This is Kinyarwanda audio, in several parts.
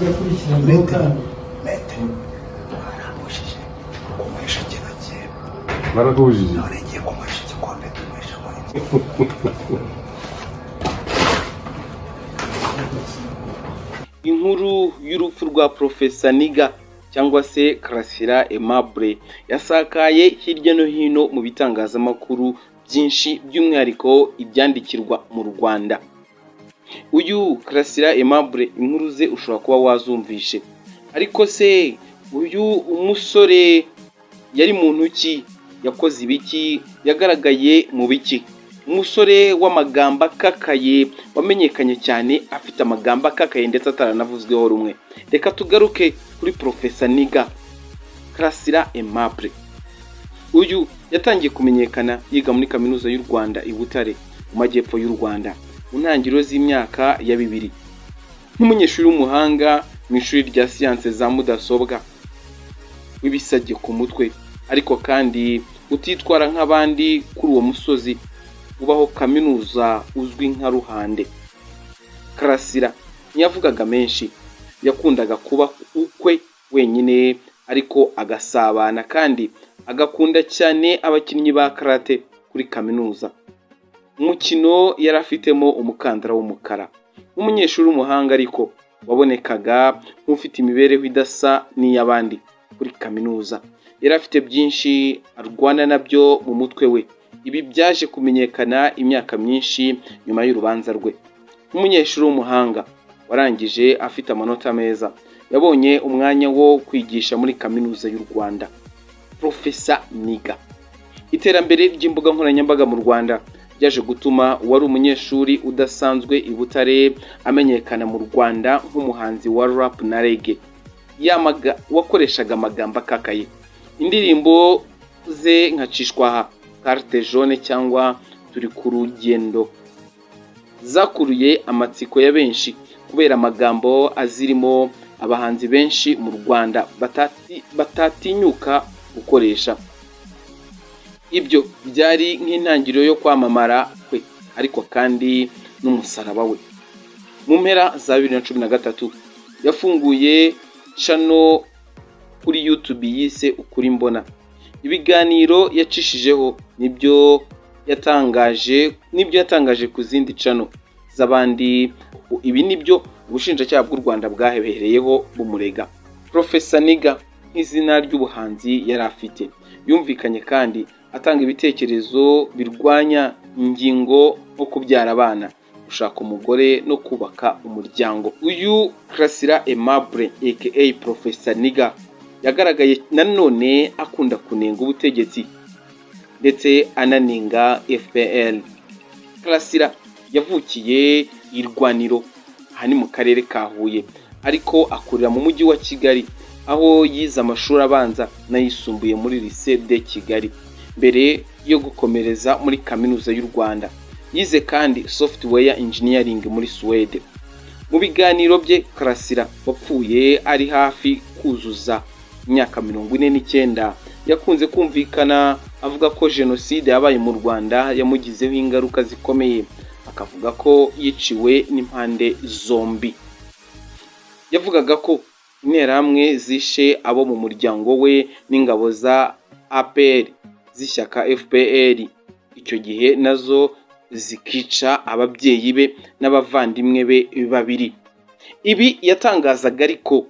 Agakurikiranwaho kandi. Maître, barambujije kunywesha kino kintu. Barakubujije? None ngiye kunywesha igikombe, tunywesha muri inzoga. Inkuru y'urupfu rwa Profesa Niga cyangwa se Karasira Aimable yasakaye hirya no hino mu bitangazamakuru byinshi, by'umwihariko ibyandikirwa mu Rwanda. Uyu Karasira Aimable, inkuru ze ushobora kuba wazumvishe, ariko se uyu umusore yari muntu ki? Yakoze ibiki? Yagaragaye mu biki? Umusore w'amagambo akakaye wamenyekanye cyane afite amagambo akakaye ndetse ataranavuzweho rumwe. Reka tugaruke kuri Profesa Niga, Karasira Aimable. Uyu yatangiye kumenyekana yiga muri Kaminuza y'u Rwanda i Butare, mu majyepfo y'u Rwanda, mu ntangiriro z'imyaka ya 2000, nk'umunyeshuri w'umuhanga mu ishuri rya siyanse za mudasobwa, w'ibisage ku mutwe, ariko kandi utitwara nk'abandi kuri uwo musozi ubaho kaminuza uzwi nka Ruhande. Karasira ntiyavugaga menshi, yakundaga kuba ukwe wenyine, ariko agasabana kandi agakunda cyane abakinnyi ba karate kuri kaminuza, umukino yari afitemo umukandara w'umukara. Nk'umunyeshuri w'umuhanga ariko wabonekaga nk'ufite imibereho idasa n'iy'abandi kuri kaminuza, yari afite byinshi arwana nabyo mu mutwe we. Ibi byaje kumenyekana imyaka myinshi nyuma y'urubanza rwe. Nk'umunyeshuri w'umuhanga warangije afite amanota meza, yabonye umwanya wo kwigisha muri Kaminuza y'u Rwanda. Profesa Niga, iterambere ry'imbuga nkoranyambaga mu Rwanda ryaje gutuma uwari umunyeshuri udasanzwe i Butare amenyekana mu Rwanda nk'umuhanzi wa rap na reggae yamaga, wakoreshaga amagambo akakaye. Indirimbo ze nka Cishwaha, Carte Jaune cyangwa Turi ku Rugendo zakuruye amatsiko ya benshi kubera amagambo azirimo abahanzi benshi mu Rwanda batatinyuka gukoresha. Ibyo byari nk'intangiriro yo kwamamara kwe, ariko kandi n'umusaraba we. Mu mpera za 2013 yafunguye channel kuri YouTube yise Ukuri Mbona. Ibiganiro yacishijeho nibyo yatangaje ku zindi channel z'abandi. Ibi nibyo ubushinjacyaha bw'u Rwanda bwahebereyeho bumurega. Profesa Niga, nk'izina ry'ubuhanzi yari afite, yumvikanye kandi atanga ibitekerezo birwanya ingingo nko kubyara abana, gushaka umugore no kubaka umuryango. Uyu Karasira Aimable aka Profesa Niga yagaragaye nanone akunda kunenga ubutegetsi ndetse ananenga FPR. Karasira yavukiye i Rwaniro, aha ni mu karere ka Huye, ariko akurira mu mujyi wa Kigali, aho yize amashuri abanza n'ayisumbuye muri Lycée de Kigali mbere yo gukomereza muri Kaminuza y'u Rwanda. Yize kandi software engineering muri Suwede. Mu biganiro bye, Karasira wapfuye ari hafi kuzuza imyaka 49 yakunze kumvikana avuga ko jenoside yabaye mu Rwanda yamugizeho ingaruka zikomeye, akavuga ko yiciwe n'impande zombi. Yavugaga ko Interahamwe zishe abo mu muryango we n'ingabo za APR z'ishyaka FPR icyo gihe nazo zikica ababyeyi be n'abavandimwe be babiri. Ibi yatangazaga ariko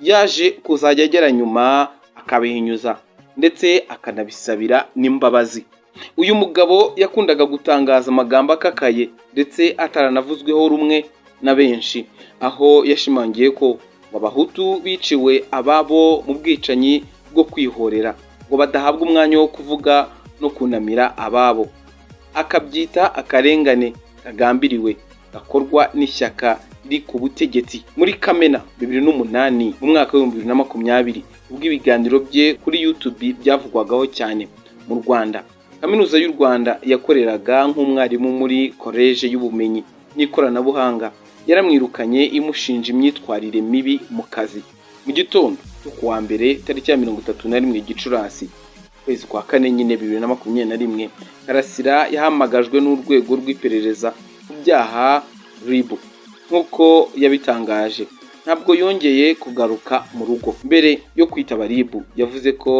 yaje kuzajya agera nyuma akabihinyuza ndetse akanabisabira n'imbabazi. Uyu mugabo yakundaga gutangaza amagambo akakaye ndetse ataranavuzweho rumwe na benshi, aho yashimangiye ko ngo Abahutu biciwe ababo mu bwicanyi bwo kwihorera ngo badahabwa umwanya wo kuvuga no kunamira ababo, akabyita akarengane kagambiriwe gakorwa n'ishyaka riri ku butegetsi. Muri Kamena 2008, mu mwaka wa 2020, ubwo ibiganiro bye kuri YouTube byavugwagaho cyane mu Rwanda, Kaminuza y'u Rwanda yakoreraga nk'umwarimu muri Koleje y'ubumenyi n'ikoranabuhanga yaramwirukanye imushinja imyitwarire mibi mu kazi. Mu gitondo cyo kuwa mbere, tariki ya 31 Gicurasi, ukwezi kwa kane nyine, 2021, Karasira yahamagajwe n'urwego rw'iperereza ku byaha, RIB, nk'uko yabitangaje. Ntabwo yongeye kugaruka mu rugo. Mbere yo kwitaba RIB, yavuze ko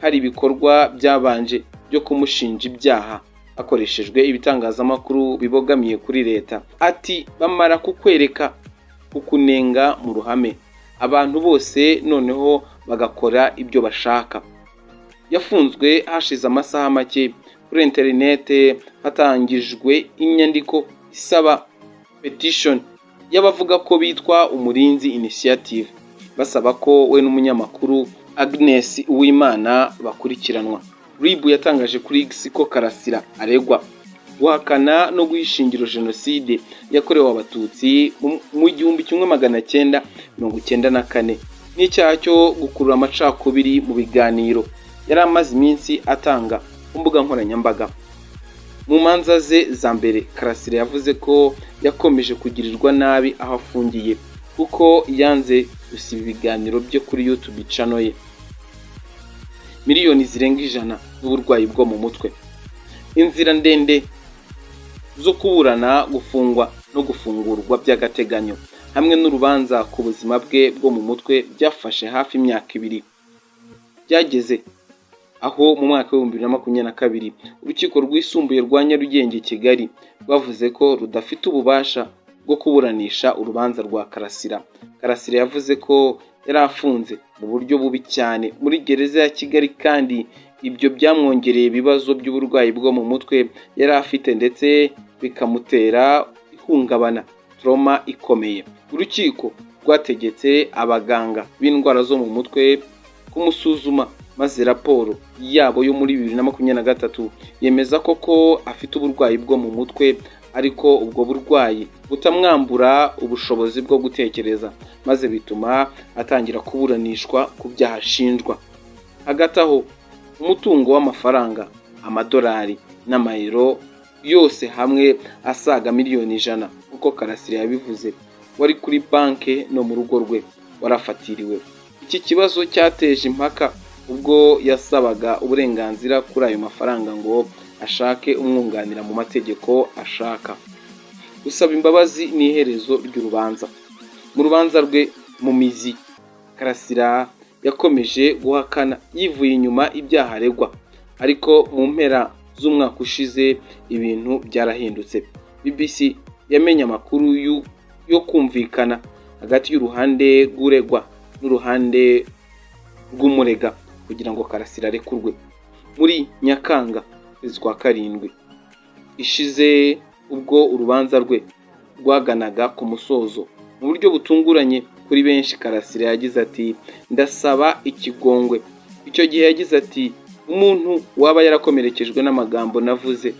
hari ibikorwa byabanje byo kumushinja ibyaha hakoreshejwe ibitangazamakuru bibogamiye kuri leta. Ati: "Bamara kukwereka, kukunenga mu ruhame, abantu bose noneho bagakora ibyo bashaka." Yafunzwe hashize amasaha make kuri interinete hatangijwe inyandiko isaba, petition, y'abavuga ko bitwa Umurinzi Initiative, basaba ko we n'umunyamakuru Agnes Uwimana bakurikiranwa. RIB yatangaje kuri X ko Karasira aregwa guhakana no guha ishingiro jenoside yakorewe Abatutsi mu 1994 n'icyaha cyo gukurura amacakubiri mu biganiro yari amaze iminsi atanga ku mbuga nkoranyambaga. Mu manza ze za mbere, Karasira yavuze ko yakomeje kugirirwa nabi aho afungiye kuko yanze gusiba ibiganiro bye kuri YouTube channel ye. Miliyoni zirenga 100 n'uburwayi bwo mu mutwe. Inzira ndende zo kuburana, gufungwa no gufungurwa by'agateganyo hamwe n'urubanza ku buzima bwe bwo mu mutwe byafashe hafi imyaka 2. Byageze aho mu mwaka wa 2022 Urukiko Rwisumbuye rwa Nyarugenge, Kigali, rwavuze ko rudafite ububasha bwo kuburanisha urubanza rwa Karasira. Karasira yavuze ko yari afunze mu buryo bubi cyane muri gereza ya Kigali, kandi ibyo byamwongereye ibibazo by'uburwayi bwo mu mutwe yari afite, ndetse bikamutera ihungabana, trauma ikomeye. Urukiko rwategetse abaganga b'indwara zo mu mutwe kumusuzuma, maze raporo yabo yo muri 2023 yemeza ko afite uburwayi bwo mu mutwe, ariko ubwo burwayi butamwambura ubushobozi bwo gutekereza, maze bituma atangira kuburanishwa ku byaha ashinjwa. Hagati aho, umutungo w'amafaranga, amadolari n'amayero yose hamwe asaga miliyoni 100, nk'uko Karasira yabivuze, wari kuri banki no mu rugo rwe warafatiriwe. Iki kibazo cyateje impaka ubwo yasabaga uburenganzira kuri ayo mafaranga ngo ashake umwunganira mu mategeko ashaka. Gusaba imbabazi n'iherezo ry'urubanza. Mu rubanza rwe mu mizi, Karasira yakomeje guhakana yivuye inyuma ibyaha aregwa, ariko mu mpera z'umwaka ushize ibintu byarahindutse. BBC yamenye amakuru yo kumvikana hagati y'uruhande rw'uregwa n'uruhande rw'umurega kugira ngo Karasira arekurwe. Muri Nyakanga, ukwezi kwa karindwi ishize, ubwo urubanza rwe rwaganaga ku musozo, mu buryo butunguranye kuri benshi, Karasira yagize ati: "Ndasaba ikigongwe." Icyo gihe yagize ati: "Umuntu waba yarakomerekejwe n'amagambo navuze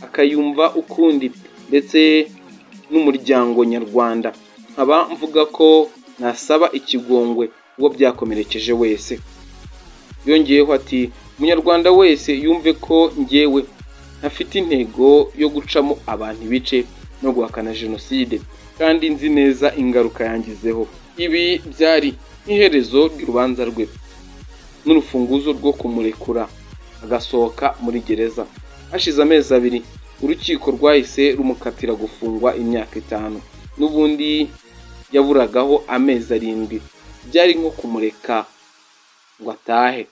akayumva ukundi, ndetse n'umuryango nyarwanda, nkaba mvuga ko nasaba ikigongwe uwo byakomerekeje wese." Yongeyeho ati: "Umunyarwanda wese yumve ko njyewe ntafite intego yo gucamo abantu ibice no guhakana jenoside, kandi nzi neza ingaruka yangizeho." Ibi byari nk'iherezo ry'urubanza rwe n'urufunguzo rwo kumurekura agasohoka muri gereza. Hashize amezi 2 urukiko rwahise rumukatira gufungwa imyaka 5. N'ubundi yaburagaho amezi 7, byari nko kumureka ngo atahe,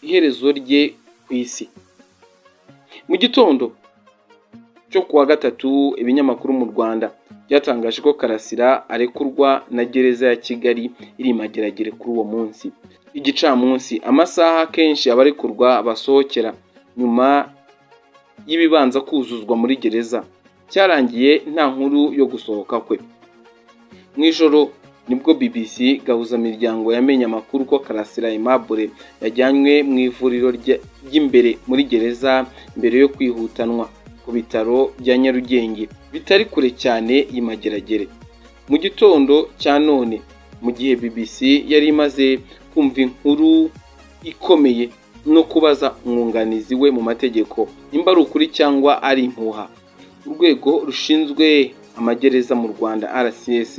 iherezo rye ku isi. Mu gitondo cyo kuwa gatatu, ibinyamakuru mu Rwanda byatangaje ko Karasira arekurwa na gereza ya Kigali iri Mageragere kuri uwo munsi igicamunsi, amasaha akenshi abarekurwa basohokera nyuma y'ibibanza kuzuzwa muri gereza. Cyarangiye nta nkuru yo gusohoka kwe. Mu ijoro nibwo BBC Gahuzamiryango yamenye amakuru ko Karasira Aimable yajyanywe mu ivuriro ry'imbere muri gereza mbere yo kwihutanwa ku bitaro bya Nyarugenge bitari kure cyane y'Imageragere. Mu gitondo cya none, mu gihe BBC yari imaze kumva inkuru ikomeye no kubaza umwunganizi we mu mategeko nimba ari ukuri cyangwa ari impuha, urwego rushinzwe amagereza mu Rwanda, RCS,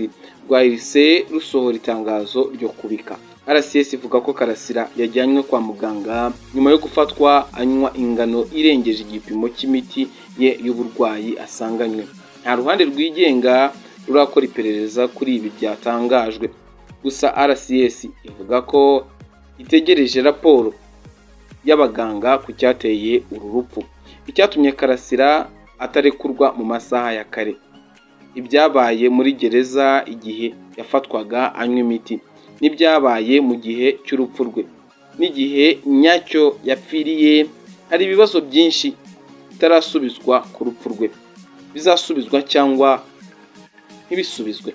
rwahise rusohora itangazo ryo kubika. RCS ivuga ko Karasira yajyanywe kwa muganga nyuma yo gufatwa anywa ingano irengeje igipimo cy'imiti ye y'uburwayi asanganywe. Nta ruhande rwigenga rurakora iperereza kuri ibi byatangajwe. Gusa RCS ivuga ko itegereje raporo y'abaganga ku cyateye uru rupfu, icyatumye Karasira atarekurwa mu masaha ya kare, ibyabaye muri gereza igihe yafatwaga anywa imiti, n'ibyabaye mu gihe cy'urupfu rwe, n'igihe nyacyo yapfiriye. Hari ibibazo byinshi bitarasubizwa ku rupfu rwe, bizasubizwa cyangwa ntibisubizwe.